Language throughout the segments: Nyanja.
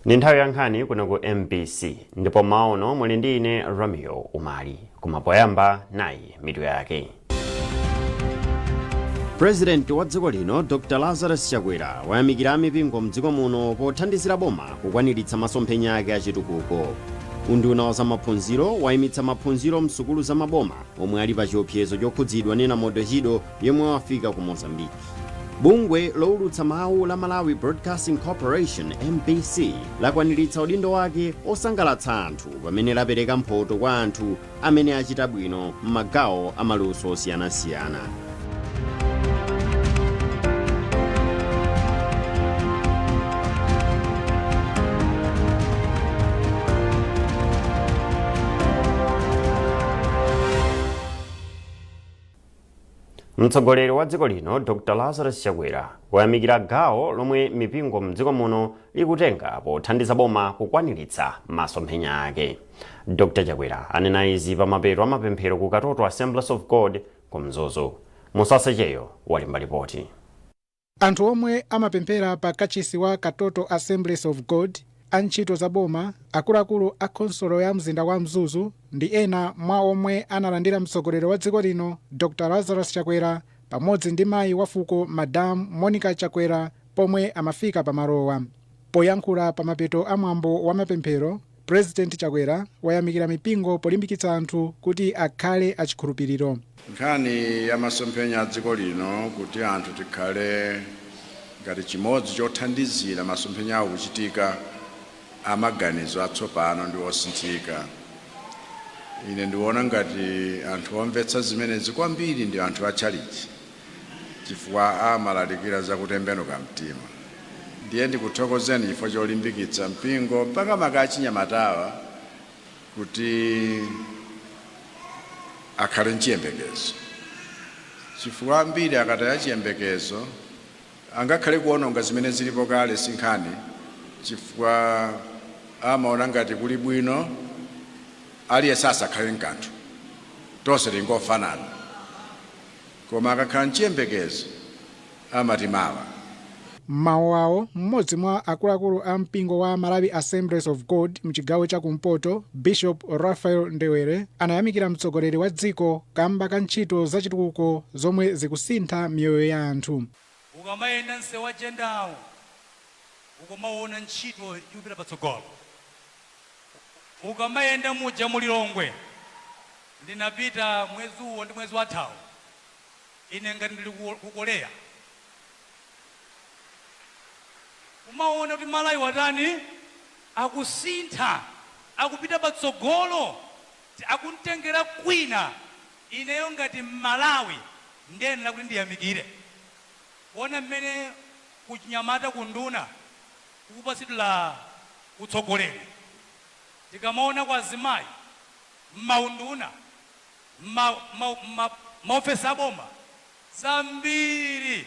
Ndi nthawi ya nkhani kuno ku MBC ndipo maono muli ndi ine Romeo Umali. Koma poyamba nayi mitu yake. President wa dziko lino Dr Lazarus Chakwera wayamikira amipingo mdziko muno pothandizira boma kukwaniritsa masomphenya ake achitukuko. Unduna wa zamaphunziro wayimitsa maphunziro msukulu za maboma omwe ali pa chiopsezo chokhudzidwa ndi namondwe Chido yemwe wafika ku Mozambique. Bungwe lowulutsa mawu la Malawi Broadcasting Corporation MBC lakwaniritsa udindo wake osangalatsa anthu pamene lapereka mphoto kwa anthu amene achita bwino m'magawo amaluso osiyanasiyana. Mtsogoleri wa dziko lino Dr Lazarus Chakwera wayamikira gawo lomwe mipingo mdziko muno ikutenga pothandiza boma kukwaniritsa masomphenya ake. Dr Chakwera anena izi pa mapeto a mapemphero ku Katoto Assemblies of God ku Mzuzu. Musase Cheyo walemba ripoti. Anthu omwe amapemphera pa kachisi wa Katoto Assemblies of God, antchito za boma, akuluakulu a khonsolo ya mzinda wa Mzuzu ndi ena mwa omwe analandira mtsogoleri wa dziko lino Dr Lazarus Chakwera pamodzi ndi mayi wa fuko Madam Monica Chakwera pomwe amafika pamalowa. Poyankhula pa mapeto a mwambo wa mapemphero, President Chakwera wayamikira mipingo polimbikitsa anthu kuti akhale achikhulupiriro. Nkhani ya masomphenya a dziko lino kuti anthu tikhale ngati chimodzi chothandizira masomphenya awo kuchitika amaganizo atsopano ndi osinthika. Ine ndiona ngati anthu omvetsa zimenezi kwambiri ndi anthu atchalichi chifukwa amalalikira za kutembenuka mtima. Ndiye ndikuthokozeni chifukwa cholimbikitsa mpingo mpaka maka achinyamatawa kuti akhale mchiyembekezo, chifukwa ambiri akataya chiyembekezo angakhale kuononga zimene zilipo kale si nkhani, chifukwa amaona ngati kuli bwino aliyense asakhale nkanthu, tonse tingofanana. Koma akakhala mchiyembekezo amati mawa. M'mawu awo, mmodzi mwa akuluakulu a mpingo wa Malawi Assemblies of God mchigawo cha kumpoto, Bishop Raphael Ndewere, anayamikira mtsogoleri wa dziko kamba ka ntchito zachitukuko zomwe zikusintha miyoyo ya anthu. Ukamayenda msewu wa Jendawo ukumaona ntchito ikupita patsogolo. Ukamayenda muja mu Lilongwe, ndinapita mwezi uwo ndi mwezi wathawu, ine ngati ndili ku Korea. Kumaona kuti Malawi watani, akusintha, akupita patsogolo, akumtengera kwina. Ineyo ngati Mmalawi ndiyenera kuti ndiyamikire kuona mmene kuchinyamata kunduna kukupatsidwira utsogoleri. Tikamaona kwa azimayi m'maunduna, m'maofesi aboma, zambiri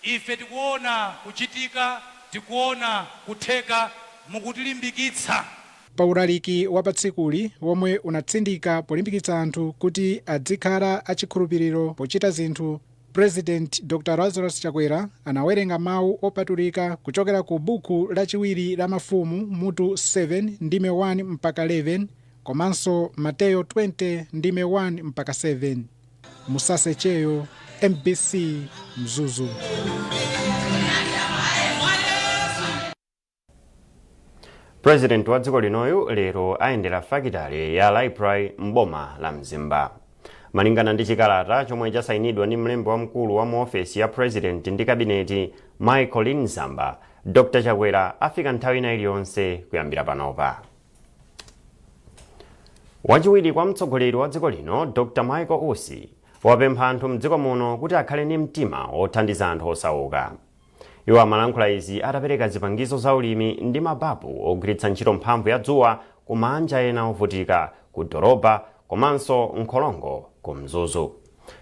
ife tikuona kuchitika, tikuona kutheka, mukutilimbikitsa. Pa ulaliki wa pa tsikuli womwe unatsindika polimbikitsa anthu kuti adzikhala achikhulupiriro pochita zinthu, President Dr Lazarus Chakwera anawerenga mawu opatulika kuchokera ku buku lachiwiri la Mafumu mutu 7 ndime 1 mpaka 11 komanso Mateyo 20 ndime 1 mpaka 7. Musase Cheyo, MBC, Mzuzu. President wa dziko linoyu lero ayendera fakitale ya Raiply m'boma la Mzimba. Malingana ndi chikalata chomwe chasayinidwa ndi mlembi wamkulu wa mu ofesi ya President ndi Kabineti Michael Zamba, Dr Chakwera afika nthawi ina iliyonse kuyambira panopa. Wachiwiri kwa mtsogoleri wa dziko lino Dr Michael Usi wapempha anthu mdziko muno kuti akhale ndi mtima wothandiza anthu osauka. Iwo amalankhula izi atapereka zipangizo za ulimi ndi mababu ogwiritsa ntchito mphamvu ya dzuwa ku maanja ena ovutika ku Doroba komanso Nkholongo ku Mzuzu.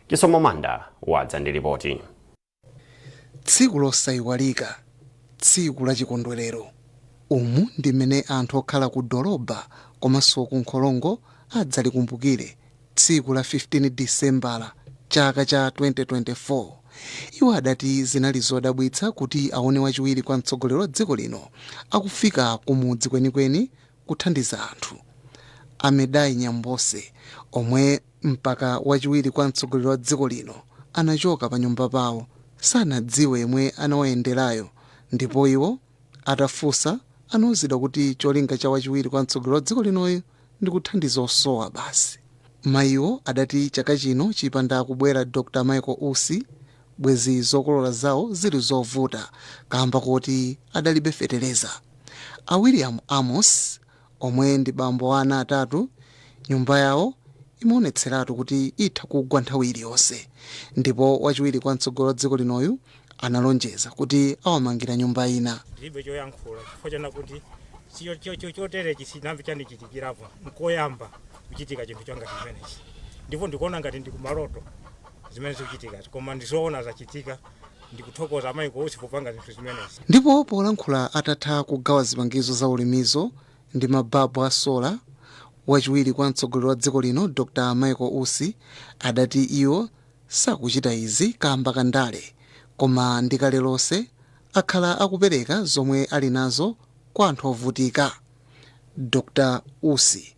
Chisomo Manda wadza ndi ripoti. Tsiku losayiwalika, tsiku la chikondwerero. Umu ndi mmene anthu okhala ku Doroba komanso ku Nkholongo adzalikumbukire tsiku la 15 Disembala chaka cha 2024. Iwo adati zinali zodabwitsa kuti aone wachiwiri kwa mtsogoleri wa dziko lino akufika kumudzi kwenikweni kuthandiza anthu. Amedai Nyambose, omwe mpaka wachiwiri kwa mtsogoleri wa dziko lino anachoka pa nyumba pawo sanadziwe yemwe anawayenderayo, ndipo iwo atafunsa anawuzidwa kuti cholinga cha wachiwiri kwa mtsogoleri wa dziko linoyo ndi kuthandiza osowa basi. Mayiwo adati chaka chino chipanda kubwera Dr Michael Usi, bwezi zokolola zawo zili zovuta kamba kuti adalibe fetereza. A William Amos, omwe ndi bambo wa ana atatu, nyumba yawo imaonetseratu kuti itha kugwa nthawi iliyonse, ndipo wachiwiri kwa mtsogoleri wa dziko linoyu analonjeza kuti awamangira nyumba ina. Ndilibe choyankhula chifukwa chana kuti choterechi chinambi chandichitikirapo nkoyamba kuchitika chinthu changati chimenechi, ndipo ndikuona ngati ndikumaloto zimene zikuchitika, koma ndizoona zachitika. Ndikuthokoza amayi Usi popanga zinthu zimenezi. Ndipo polankhula atatha kugawa zipangizo za ulimizo ndi mababu a sola, wachiwiri kwa mtsogoleri wa dziko lino Dr Michael Usi adati iwo sakuchita izi kamba kandale, koma ndi kale lonse akhala akupereka zomwe ali nazo kwa anthu ovutika. Dr Usi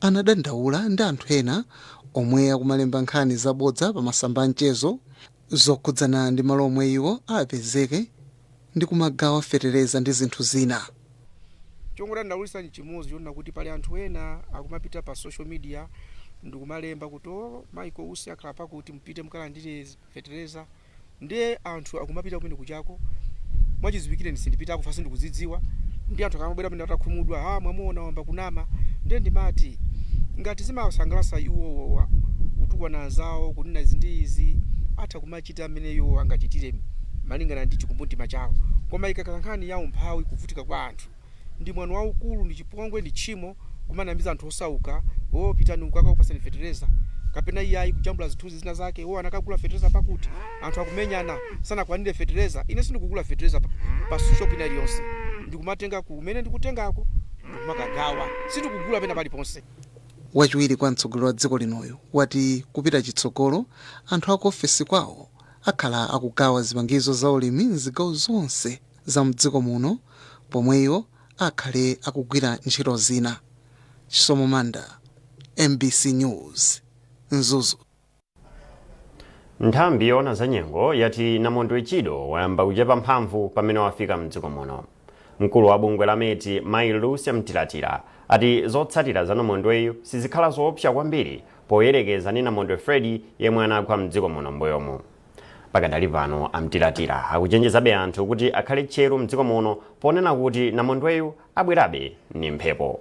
anadandaula ndi anthu ena omwe akumalemba nkhani zabodza pa masamba a mchezo zokhudzana ndi malo omwe iwo apezeke ndi kumagawa fetereza ndi zinthu zina. Chongodandaulitsa ni chimodzi, chonena kuti pali anthu ena akumapita pa social media ndikumalemba kuti, "O, Michael Usi akhala pakuti, mpite mukalandire fetereza." Ndiye anthu akumapita kumene kuchako. Mwachidziwikire sindipitako fasi, ndikuzidziwa. Ndi anthu akamabwera pamene atakhumudwa, "Ha, mwamuona, wamba kunama." Ndiye ndimati ngati zimasangalatsa iwowo kutukwana anzawo, kunena izi ndi izi, atha kumachita mmene iwo angachitire malingana ndi chikumbumtima chawo. Koma ikakhala nkhani ya umphawi, kuvutika kwa anthu, ndi mwano waukulu, ndi chipongwe, ndi tchimo kumanamiza anthu osauka, "O, pitani ukakapasani fetereza," kapena iyayi, kujambula zithunzi zina zake, "O, anakagula fetereza pakuti," anthu akumenyana sanakwanire fetereza. Ine sindikugula fetereza pa shop ina iliyonse. Ndikumatenga kumene ndikutengako ndikumakagawa, sindikugula pena paliponse. Wachiwiri kwa mtsogoleri wa dziko linoyo wati kupita chitsogolo anthu aku ofesi kwawo akhala akugawa zipangizo za ulimi mzigawo zonse za mdziko muno, pomwe iwo akhale akugwira ntchito zina. Chisomo Manda, MBC News, Mzuzu. Nthambi yoona za nyengo yati namondwe Chido wayamba kuchepa mphamvu pamene wafika mdziko muno. Mkulu wa bungwe la MET, Mayi Lucia Mtilatila, ati zotsatira za namondweyu sizikhala zoopsa kwambiri poyerekeza ndi namondwe Freddy yemwe anagwa mdziko muno mbuyomu. Pakadali pano amtilatira akuchenjezabe anthu kuti akhale tcheru mdziko muno, ponena kuti namondweyu abwerabe ndi mphepo.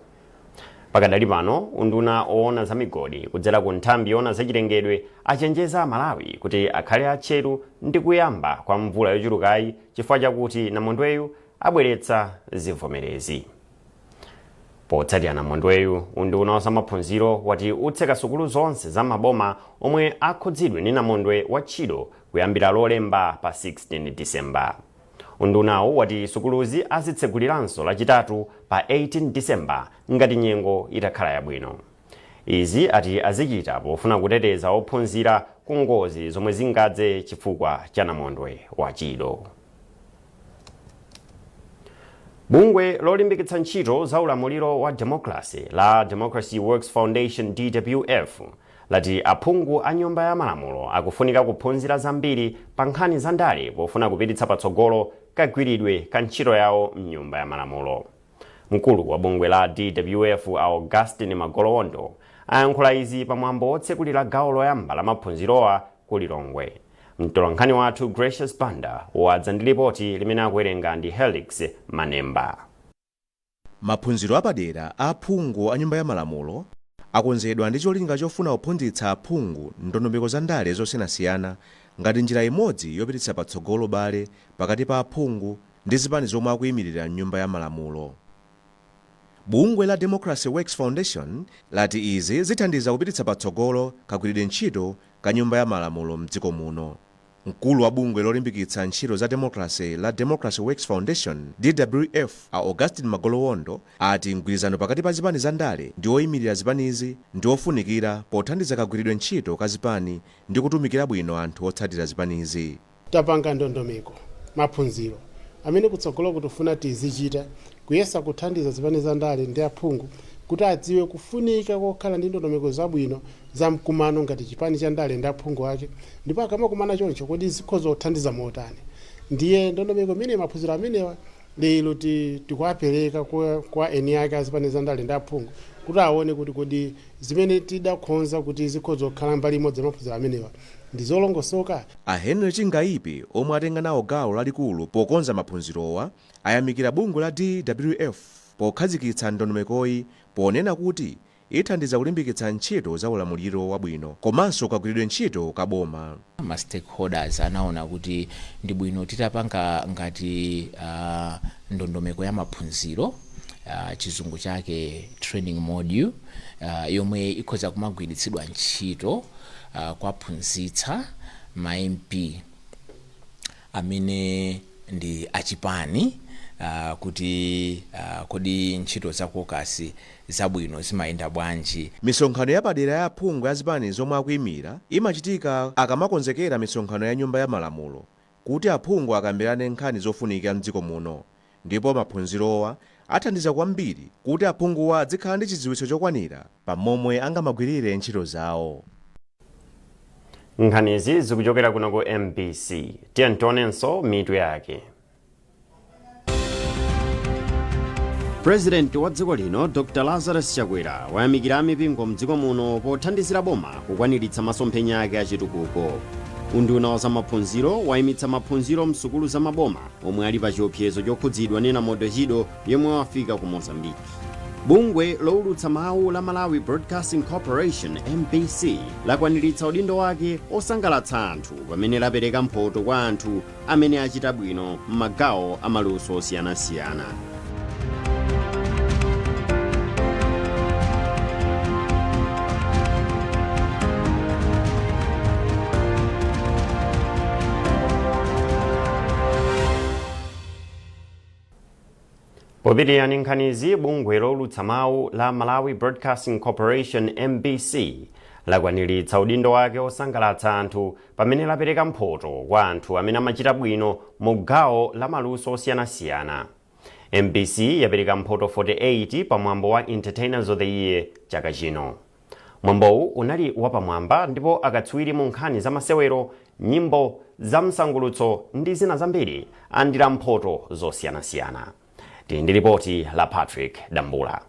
Pakadali pano unduna oona za migodi kudzera ku nthambi yoona zachilengedwe achenjeza Amalawi kuti akhale atcheru ndi kuyamba kwa mvula yochulukayi, chifukwa chakuti namondweyu abweretsa zivomerezi. Potsatira namondweyu, unduna wa zamaphunziro wati utseka sukulu zonse za maboma omwe akhudzidwe ndi namondwe wa Chido kuyambira Lolemba pa 16 Disemba. Undunawu wati sukuluzi azitseguliranso Lachitatu pa 18 Disemba ngati nyengo itakhala yabwino. Izi ati azichita pofuna kuteteza ophunzira ku ngozi zomwe zingadze chifukwa cha namondwe wa Chido. Bungwe lolimbikitsa ntchito za ulamuliro wa democracy la Democracy Works Foundation, DWF, lati aphungu a Nyumba ya Malamulo akufunika kuphunzira zambiri pa nkhani za ndale pofuna kupititsa patsogolo kagwiridwe ka ntchito yawo mnyumba ya malamulo. Mkulu wa bungwe la DWF, Augustin Magolowondo, ayankhula izi pamwambo wotsekulira gawo loyamba la maphunzirowa ku Lilongwe. Mtolankhani wathu Gracious Banda wadza ndi lipoti limene akuwerenga ndi Helix Manemba. Maphunziro apadera a aphungu a Nyumba ya Malamulo akonzedwa ndi cholinga chofuna kuphunzitsa aphungu ndondomeko za ndale zosiyanasiyana ngati njira imodzi yopititsa patsogolo ubale pakati pa aphungu ndi zipani zomwe akuyimirira mnyumba ya malamulo. Bungwe la Democracy Works Foundation lati izi zithandiza kupititsa patsogolo kagwiridwe ntchito ka Nyumba ya Malamulo mdziko muno. Mkulu wa bungwe lolimbikitsa ntchito za democracy la Democracy Works Foundation, DWF, a Augustin Magolowondo, ati mgwirizano pakati pa zipani za ndale ndi oyimirira zipanizi ndi ofunikira pothandiza kagwiridwe ntchito ka zipani ndi kutumikira bwino anthu otsatira zipanizi. Tapanga ndondomeko, maphunziro amene kutsogolo kutifuna tizichita, kuyesa kuthandiza zipani za ndale ndi aphungu kuti adziwe kufunika kokhala ndi ndondomeko zabwino za mkumano ngati chipani cha ndale ndi aphungu ake, ndipo akamakumana choncho kodi zikhoza kuthandiza motani. Ndiye ndondomeko imene, maphunziro amenewa lero tikuwapereka kwa eni ake azipani za ndale ndi aphungu kuti aone kuti kodi zimene tidakonza kuti zikhoza kukhala mbali imodzi ya maphunziro amenewa ndi zolongosoka. A Henry Chingaipe, omwe atenga nawo gawo lalikulu pokonza maphunzirowa, ayamikira bungwe la DWF pokhazikitsa ndondomekoyi, ponena kuti ithandiza kulimbikitsa ntchito za ulamuliro wabwino komanso kagwiridwe ntchito ka boma. Ma stakeholders anaona kuti ndi bwino titapanga ngati ndondomeko ya maphunziro, chizungu chake training module, yomwe ikhoza kumagwiritsidwa ntchito kuwaphunzitsa ma MP amene ndi achipani kuti kodi ntchito za caucus zabwino zimayenda bwanji. Misonkhano yapadera ya aphungu ya zipani zomwe akuyimira imachitika akamakonzekera misonkhano ya Nyumba ya Malamulo kuti aphungu akambirane nkhani zofunika mdziko muno, ndipo maphunzirowa athandiza kwambiri kuti aphunguwa adzikhala ndi chidziwitso chokwanira pamomwe angamagwirire ntchito zawo. Nkhanizi zikuchokera kuno ku MBC. Tiye tionenso mitu yake. Purezidenti wa dziko lino Dr Lazarus Chakwera wayamikira amipingo mdziko muno pothandizira boma kukwaniritsa masomphenya ake achitukuko. Unduna wa zamaphunziro wayimitsa maphunziro msukulu za maboma omwe ali pa chiopsezo chokhudzidwa ndi namondwe Chido yemwe wafika ku Mozambique. Bungwe lowulutsa mawu la Malawi Broadcasting Corporation, MBC, lakwaniritsa udindo wake osangalatsa anthu pamene lapereka mphoto kwa anthu amene achita bwino m'magawo amaluso osiyanasiyana. Popitirira ndi nkhanizi, bungwe lowulutsa mawu la Malawi Broadcasting Corporation, MBC, lakwaniritsa udindo wake osangalatsa anthu pamene lapereka mphoto kwa anthu amene amachita bwino mu gawo la maluso osiyanasiyana. MBC yapereka mphoto 48 pa mwambo wa Entertainers of the Year chaka chino. Mwambowu unali wapamwamba ndipo akatswiri mu nkhani za masewero, nyimbo za msangulutso ndi zina zambiri alandira mphoto zosiyanasiyana. Tili ndi ripoti la Patrick Dambula.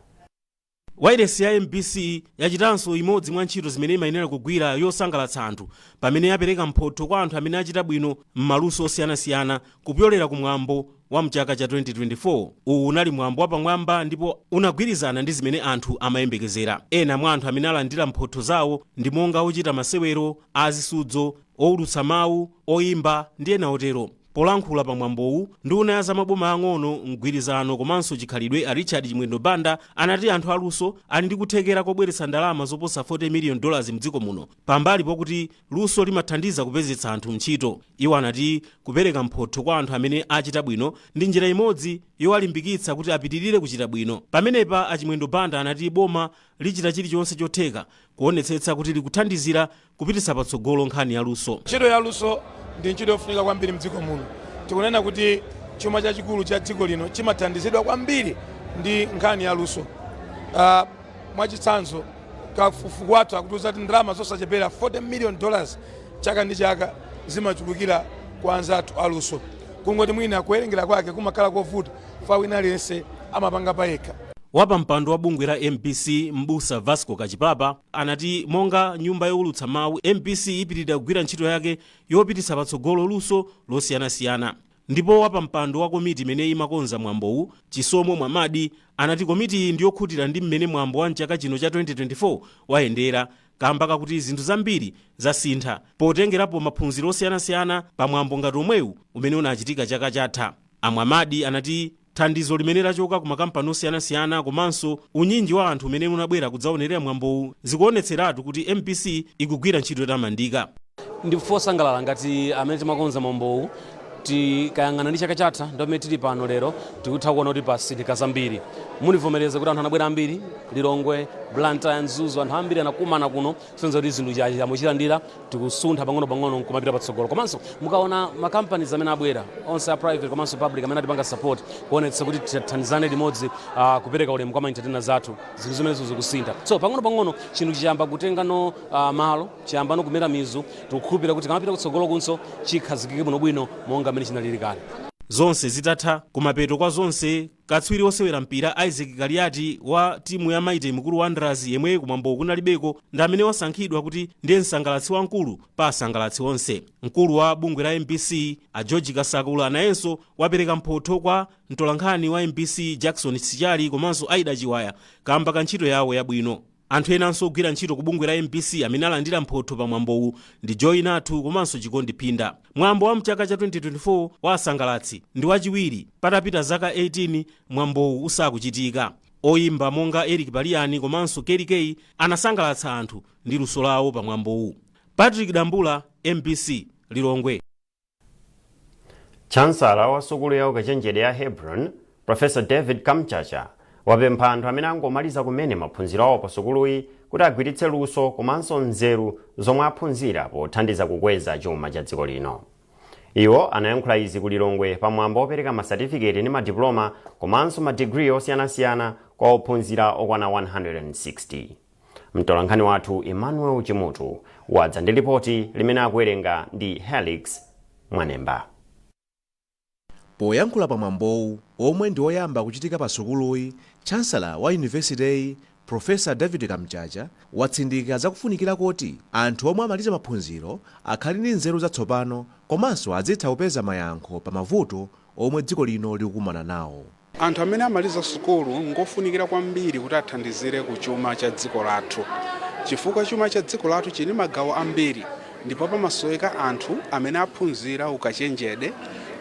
Wailesi ya MBC yachitanso imodzi mwa ntchito zimene imayenera kugwira yosangalatsa anthu pamene yapereka mphotho kwa anthu amene achita bwino m'maluso osiyanasiyana kupyolera kumwambo wa mchaka cha 2024. Uwu unali mwambo wapamwamba ndipo unagwirizana ndi zimene anthu amayembekezera. Ena mwa anthu amene alandira mphotho zawo ndi monga ochita masewero, azisudzo, owulutsa mawu, oyimba ndi ena otero. Polankhula pa mwambowu, nduna ya zamaboma ang'ono, mgwirizano komanso chikhalidwe a Richard Chimwendo Banda anati anthu aluso ali ndi kuthekera kobweretsa ndalama zoposa $40 million mdziko muno, pambali pokuti luso limathandiza kupezetsa anthu ntchito. Iwo anati kupereka mphotho kwa anthu amene achita bwino ndi njira imodzi yowalimbikitsa kuti apitirire kuchita bwino. Pamenepa a Chimwendo Banda anati boma lichita chilichonse chotheka kuonetsetsa kuti likuthandizira kupititsa patsogolo nkhani ya luso. Ntchito ya luso ndi ntchito yofunika kwambiri mdziko muno. Tikunena kuti chuma chachikulu cha dziko lino chimathandizidwa kwambiri ndi nkhani ya luso. Mwachitsanzo, kafukufuku wathu akutiuza kuti ndalama zosachepera $40 million chaka ndi chaka zimachulukira kwa anzathu aluso. Kungoti mwina kuwerengera kwake kumakhala kovuta fa wina aliyense amapanga payekha. Wapampando wa bungwe la MBC, Mbusa Vasco Kachipapa, anati monga nyumba yowulutsa mawu, MBC ipitirira kugwira ntchito yake yopititsa patsogolo luso losiyanasiyana. Ndipo wapampando wa komiti imene imakonza mwambowu, Chisomo Mwamadi, anati komitiyi ndiyokhutira ndi mmene mwambo wa mchaka chino cha 2024 wayendera kamba kakuti zinthu zambiri zasintha potengerapo maphunziro osiyanasiyana pa mwambo ngati omwewu umene unachitika chaka chatha. A Mwamadi anati thandizo limene lachoka ku makampani osiyanasiyana komanso unyinji wa anthu umene unabwera kudzaonerera mwambowu zikuonetseratu kuti MBC ikugwira ntchito yotamandika. Ndife osangalala ngati amene timakonza mwambowu. Tikayang'ana ndi chaka chatha ndi pamene tili pano lero, tikutha kuona kuti pasinthika zambiri. Munivomereze kuti anthu anabwera ambiri, Lilongwe, Blantyre, Mzuzu, anthu ambiri anakumana kuno, kusonyeza kuti zinthu chamuchilandira, tikusuntha pang'ono-pang'ono nkumapita patsogolo. Komanso mukaona ma companies amene abwera, onse a private komanso public, amene atipanga support kuonetsa kuti tithandizane limodzi kupereka ulemu kwa ma entertainers athu, zinthu zimenezo zikusintha. So pang'ono-pang'ono chinthu chiyamba kutengano malo, chiyambano kumera mizu. Tikukhulupirira kuti kamapita kutsogolo kunso chikhazikike bwinobwino monga mmene chinalili kale. Zonse zitatha, kumapeto kwa zonse, katswiri osewera mpira Isaac Kaliati wa timu ya Mighty Mukuru Wanderers, yemwe kumwambo kunalibeko, ndi amene wasankhidwa kuti ndiye msangalatsi wamkulu pa asangalatsi onse. Mkulu wa bungwe la MBC a George Kasakula nayenso wapereka mphotho kwa mtolankhani wa MBC Jackson Sichali komanso Aida Chiwaya kamba ka ntchito yawo yabwino. Anthu enanso ogwira ntchito ku bungwe la MBC amene alandira mphotho pa mwambowu ndi Joy Nathu komanso Chikondi Phinda. Mwambo wa mchaka cha 2024 wa asangalatsi ndi wachiwiri patapita zaka 18 mwambowu usakuchitika. Oyimba monga Eric Paliani komanso Kelly anasangalatsa anthu ndi luso lawo pa mwambowu. Patrick Dambula, MBC, Lilongwe. Chancellor wa sukulu ya ukachenjede ya Hebron, Professor David Kamchacha, wapempha anthu amene angomaliza kumene maphunziro awo pa sukuluyi kuti agwiritse luso komanso nzeru zomwe aphunzira pothandiza kukweza chuma cha dziko lino. Iwo anayankhula izi ku Lilongwe pamwambo opereka masatifiketi ndi madiploma komanso madigiri osiyanasiyana kwa ophunzira okwana 160. Mtolankhani wathu Emmanuel Chimutu wadza ndi lipoti limene akuwerenga ndi Helix Mwanemba. Poyankhula pamwambowu, omwe ndi oyamba kuchitika pa sukuluyi, chancellor wa yunivesiteyi Professor David Kamchacha watsindika zakufunikira kuti anthu omwe amaliza maphunziro akhale ndi nzeru zatsopano komanso azitha kupeza mayankho pa mavuto omwe dziko lino likukumana nawo. Anthu amene amaliza sukulu ngofunikira kwambiri kuti athandizire ku chuma cha dziko lathu, chifukwa chuma cha dziko lathu chili magawo ambiri, ndipo pamasoweka anthu amene aphunzira ukachenjede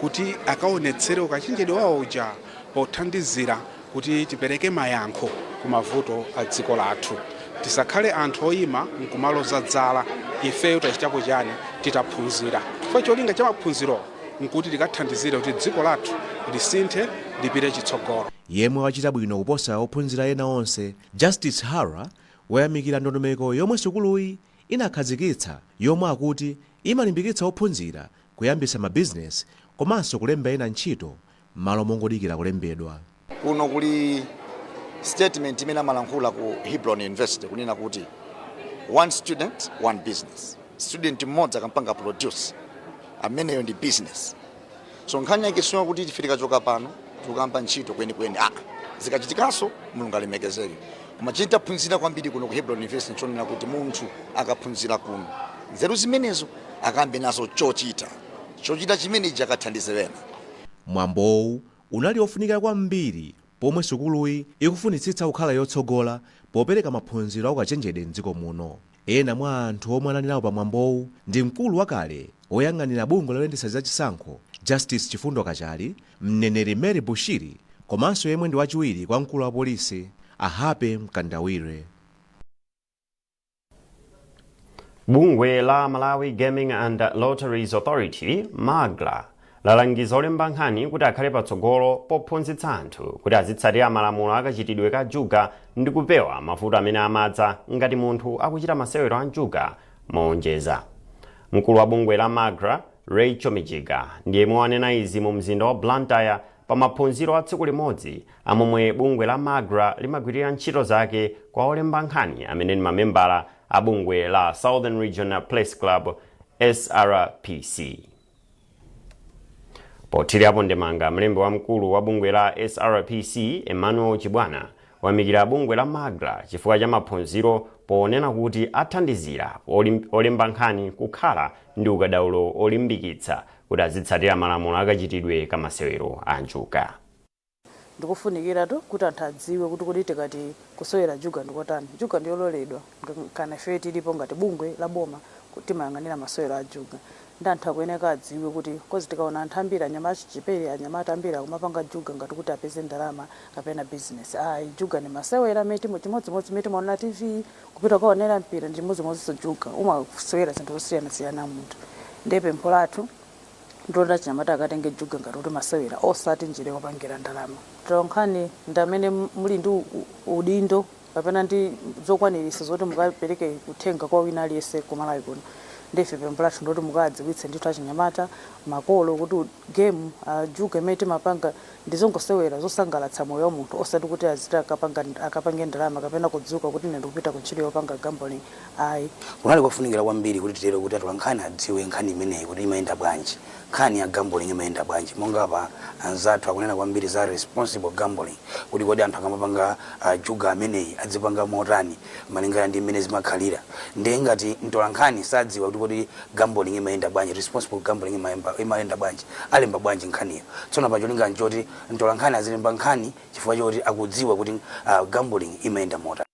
kuti akaonetsere ukachenjede wawo uja pothandizira kuti tipereke mayankho ku mavuto a dziko lathu. Tisakhale anthu oyima nkumaloza dzala, ifeyo tachitapo chani titaphunzira? Chifukwa cholinga cha maphunziro nkuti tikathandizire kuti dziko lathu lisinthe, lipite chitsogolo. Yemwe wachita bwino kuposa ophunzira ena onse, Justice Hara, wayamikira ndondomeko yomwe sukuluyi inakhazikitsa, yomwe akuti imalimbikitsa ophunzira kuyambitsa mabizinesi komanso kulemba ena ntchito m'malo mongodikira kulembedwa. Kuno kuli statement imene amalankhula ku Hebron University kunena kuti "one student, one business". Student mmodzi akampanga produce, ameneyo ndi business. So nkhani yake siyo kuti ife tikachoka pano tikukamba ntchito kwenikweni, ah, zikachitikanso Mulungu alemekezeke. Koma chitaphunzira kwambiri kuno ku Hebron University nchonena kuti munthu akaphunzira kuno, nzeru zimenezo akambe nazo chochita, chochita chimenechi akathandize wena. Mwambowu unali ofunika kwambiri pomwe sukuluyi ikufunitsitsa kukhala yotsogola popereka maphunziro aukachenjede mdziko muno. Ena mwa anthu omwe anali nawo pamwambowu ndi mkulu wakale woyang'anira bungwe loyendetsa zachisankho Justice Chifundo Kachali, mneneri Mary Bushiri komanso yemwe ndi wachiwiri kwa mkulu wa polisi Ahape Mkandawire. Bungwe la Malawi Gaming and Lotteries Authority, MAGLA, lalangiza olemba nkhani kuti akhale patsogolo pophunzitsa anthu kuti azitsatira malamulo akachitidwe ka juga ndi kupewa mavuto amene amadza ngati munthu akuchita masewero a juga mowonjeza. Mkulu wa bungwe la MAGLA, Rachel Mijiga, ndiye wanena izi mu mzinda wa Blantyre pa maphunziro a tsiku limodzi amomwe bungwe la MAGLA limagwirira ntchito zake kwa olemba nkhani amene ndi mamembala a bungwe la Southern Region Press Club, SRPC. Pothirapo ndemanga, mlembi wamkulu wa bungwe la SRPC Emmanuel Chibwana wayamikira bungwe la MAGLA chifukwa cha maphunziro, ponena kuti athandizira olemba nkhani kukhala ndi ukadaulo olimbikitsa kuti azitsatira malamulo akachitidwe kamasewero a njuga. Ndikufunikiratu kuti anthu adziwe kuti kodi tikati kusewera juga ndikotani. Juga ndiyololedwa, kana ife tilipo ngati bungwe la boma kuti timayang'anira masewero a juga, ndi anthu akuyeneka adziwe kuti kozi tikaona anthu ambiri, anyamata achichepere, anyamata ambiri akumapanga juga ngati kuti apeze ndalama kapena business. Ayi, juga ni masewera amene chimodzimodzi imene timaonera TV, kupita kukaonera mpira, ndi chimodzimodzinso juga, umasewera zinthu zosiyanasiyana munthu. Ndiye pempho lathu Ndiloti achinyamata akatenge juga ngati kuti masewera, osati njira yopangira ndalama. Atolankhani ndi amene muli ndi udindo kapena ndi zokwanirisa zoti mukapereke uthenga kwa wina aliyense kumalawi kuno. Ndife pempho lathu ndoti mukadziwitse ndithu achinyamata, makolo, kuti game juga imene timapanga ndizongosewera zosangalatsa moyo wa munthu, osati kuti aziti akapange ndalama kapena kudzuka kuti ine ndikupita ku ntchito yopanga gambling, ayi. Kunali kofunikira kwambiri kuti titero, kuti atolankhani adziwe nkhani imeneyi kuti imayenda bwanji, nkhani ya gambling imayenda bwanji. Monga pa anzathu akunena kwambiri za responsible gambling, kuti kodi anthu akamapanga juga ameneyi adzipanga motani malingana ndi mmene zimakhalira. Ndiye ngati mtolankhani sadziwa kuti kodi gambling imayenda bwanji, responsible gambling imayenda bwanji, alemba bwanji nkhaniyo? Tsono pacholinga nchoti mtolankhani azilemba nkhani chifukwa choti akudziwa kuti gambling imayenda motani.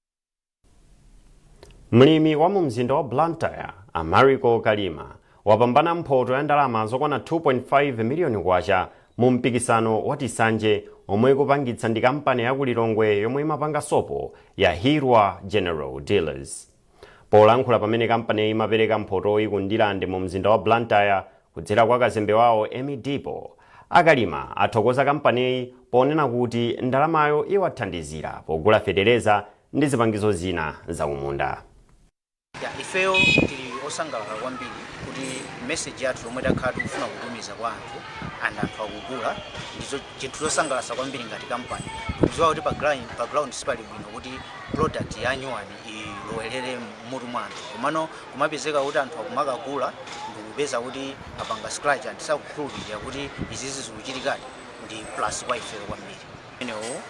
Mlimi wa mu mzinda wa Blantyre, Amariko Kalima, wapambana mphoto ya ndalama zokwana 2.5 miliyoni kwacha mu mpikisano wa Tisanje omwe ikupangitsa ndi kampani ya kulilongwe yomwe imapanga sopo ya Hirwa General Dealers. Polankhula pamene kampani imapereka mphotoyi ku Ndilande mu mzinda wa Blantyre kudzera kwa kazembe wawo Emy Dipo, akalima athokoza kampaniyi ponena kuti ndalamayo iwathandizira pogula fetereza ndi zipangizo zina zakumunda. Ya, ifeyo tili osangalala kwambiri kuti message yathu yomwe takhala tikufuna kutumiza kwa anthu and anthu akugula, ndizo chinthu chosangalatsa kwambiri. Ngati kampani tikudziwa kuti pa ground sipali bwino kuti product ya nyuwani ilowelere mmutu mwa anthu, komano kumapezeka kuti anthu akumakagula ndikupeza kuti apanga scratch and sakukhulupirira kuti izizi zikuchitikadi, ndi plus kwa ifeyo kwambiri. Inewo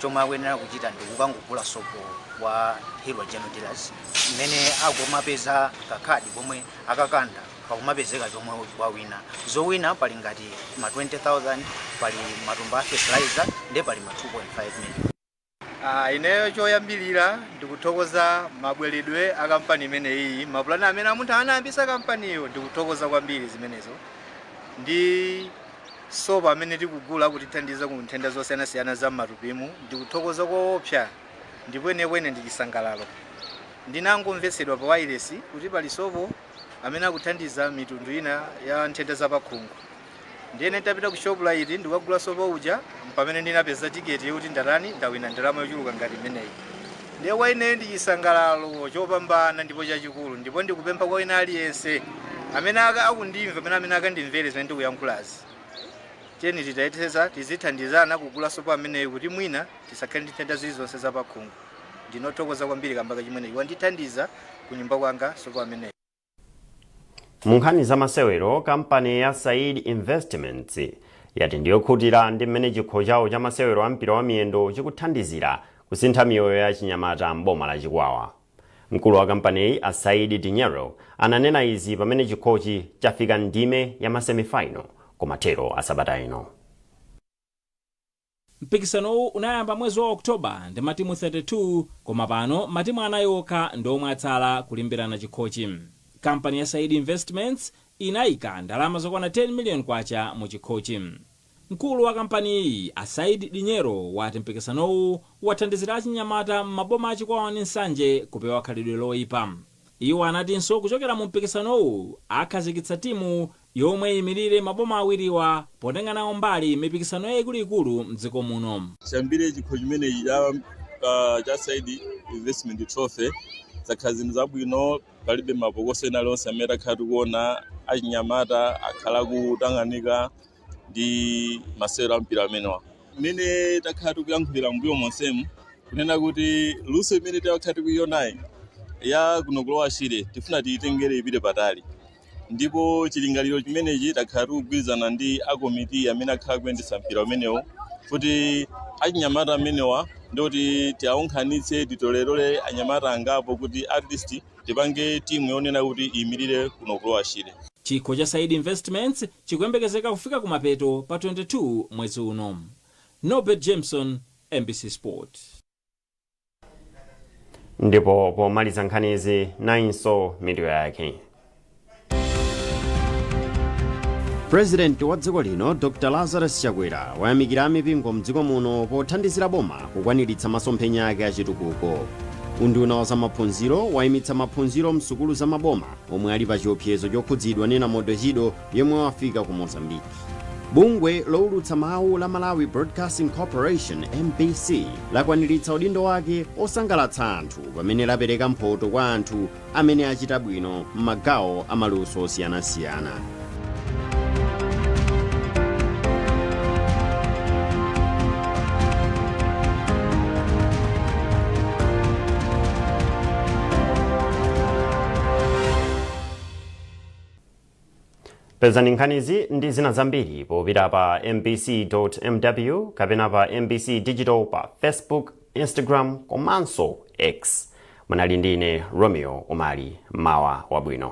chomwe akuyenera kuchita ndi kukangogula sopo wa Hirwa General Dealers, mmene akumapeza kakhadi komwe akakanda pakumapezeka chomwe wawina. Zowina pali ngati ma 20,000, pali matumba a fertilizer, ndi pali ma 2.5 million. Ineyo choyambilira ndikuthokoza mabweredwe a kampani imeneyi, mapulani amene munthu anayambisa kampaniyo, ndikuthokoza kwambiri zimenezo, ndi sopo amene tikugula kutithandiza ku nthenda zosiyanasiyana za m'matupimu. Ndikuthokoza koopsa, ndipo inekwene ndi chisangalalo. Ndinangomvetsedwa pa wireless kuti pali sopo amene akuthandiza mitundu ina ya nthenda zapakhungu. Ndiyene nditapita ku Shoprite ndikukagula sopo uja, pamene ndinapeza tiketi yokuti ndatani, ndawina ndalama yochuluka ngati imeneyi. Ndiye kwa ineyo ndi chisangalalo chopambana ndipo chachikulu, ndipo ndikupempha kwa wina aliyense amene akundimva, amene akandimvere zimene ndikuyankhulazi, tiyeni titayetsetsa tizithandizana kugula sopo ameneyi kuti mwina tisakhale ndi nthenda zilizonse zapakhungu. Ndinothokoza kwambiri kamba chimeneyi, wandithandiza ku nyumba kwanga sopo ameneyi. Mu nkhani za masewero, kampani ya Said Investments yati ndiyokhutira ndi mmene chikho chawo cha masewero a mpira wa miyendo chikuthandizira kusintha miyoyo ya chinyamata m'boma la Chikwawa. Mkulu wa kampaniyi, a Said Dinyero, ananena izi pamene chikhochi chafika ndime ya ma semifinal kumathero a sabata ino. Mpikisanowu unayamba mwezi wa Oktoba ndi matimu 32, koma pano matimu anayi okha ndi omwe atsala kulimbirana chikhochi. Kampani ya Said Investments inayika ndalama zokwana 10 million kwacha mu chikhochi. Mkulu wa kampani iyi, a Said Dinyero, wati mpikisanowu wathandizira achinyamata m'maboma achikwawa ndi Nsanje kupewa khalidwe loyipa. Iwo anatinso kuchokera mu mpikisanowu akhazikitsa timu yomwe iyimirire maboma awiriwa potenga nawo mbali mipikisano yayikuluikulu mdziko muno. Chiyambire chikho chimenechi cha Said Investment Trophy, zakhala zinthu zabwino. Palibe mapokoso ena aliwonse amene takhala tikuona. Achinyamata akhala kutang'anika ndi masewero a mpira amenewa. Mmene takhala tikuyankhulira mbuyo monsemu, kunena kuti luso imene takhala tikuionayi ya kuno kulowa Shire, tifuna tiyitengere ipite patali, ndipo chilingaliro chimenechi takhala tikugwirizana ndi akomiti amene akhala kuyendetsa mpira umenewo kuti achinyamata amenewa ndikuti tiawonkhanitse, titolerole anyamata angapo kuti at least tipange timu yonena kuti iyimirire kuno kulowa Shire. Chikho cha Said Investments chikuyembekezeka kufika kumapeto pa 22 mwezi uno. Norbert Jameson, MBC Sport. Ndipo pomaliza nkhanizi, nayinso mitu yake. Purezidenti wa dziko lino, Dr Lazarus Chakwera, wayamikira amipingo mdziko muno pothandizira boma kukwaniritsa masomphenya ake achitukuko. Unduna wa zamaphunziro wayimitsa maphunziro msukulu za maboma omwe ali pa chiopsezo chokhudzidwa ndi namondwe Chido yemwe wafika ku Mozambiki. Bungwe lowulutsa mawu la Malawi Broadcasting Corporation, MBC, lakwaniritsa udindo wake osangalatsa anthu pamene lapereka mphoto kwa anthu amene achita bwino m'magawo amaluso osiyanasiyana. Pezani nkhanizi ndi zina zambiri popita pa mbc.mw kapena pa MBC Digital pa Facebook, Instagram komanso X. Munali ndi ine Romeo Umali. Mawa wabwino.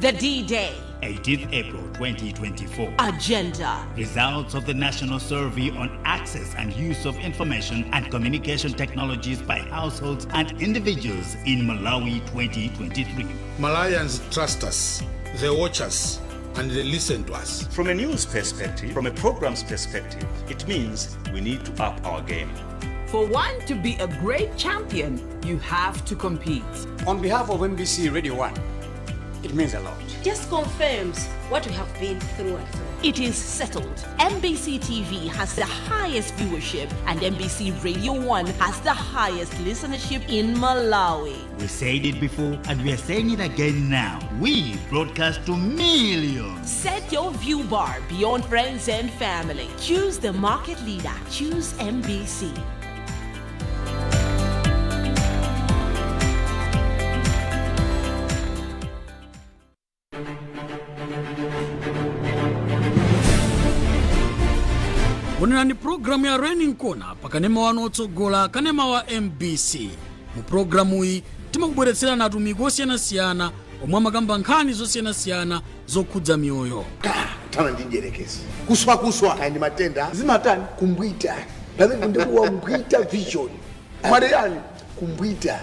The D Day. 18th April 2024. Agenda. Results of the National Survey on Access and Use of Information and Communication Technologies by Households and Individuals in Malawi 2023. Malawians trust us, they watch us, and they listen to us. From a news perspective, from a programs perspective, it means we need to up our game. For one to be a great champion, you have to compete. On behalf of MBC Radio 1, it means a lot. Just confirms what we have been through and through. It is settled. MBC TV has the highest viewership, and MBC Radio 1 has the highest listenership in Malawi. We said it before and we are saying it again now. We broadcast to millions. Set your view bar beyond friends and family. Choose the market leader. Choose MBC. Onerani pulogalamu ya Raining Corner pakanema wanu otsogola, kanema wa MBC. Mu pulogalamuyi timakubweretserani atumiki osiyanasiyana omwe amakamba nkhani zosiyanasiyana zokhudza miyoyo. Thana ndi mdierekezi, kuswakuswa kaya ndi matenda zimatani kumbwita pamene ndikuwa mbwita vision mwaleyani kumbwita,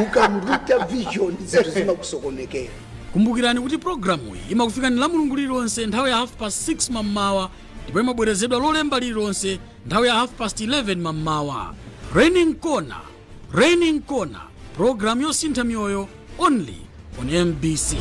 ukambwita vision zinthu zimakusokonekera. Kumbukirani kuti pulogalamuyi imakufikani la Mulungu lililonse nthawi ya 6:30 mammawa ndipo imabwerezedwa Lolemba lililonse nthawi ya 11:30 mammawa. Raining Corner, Raining Corner, pulogalamu yosintha miyoyo, only on MBC.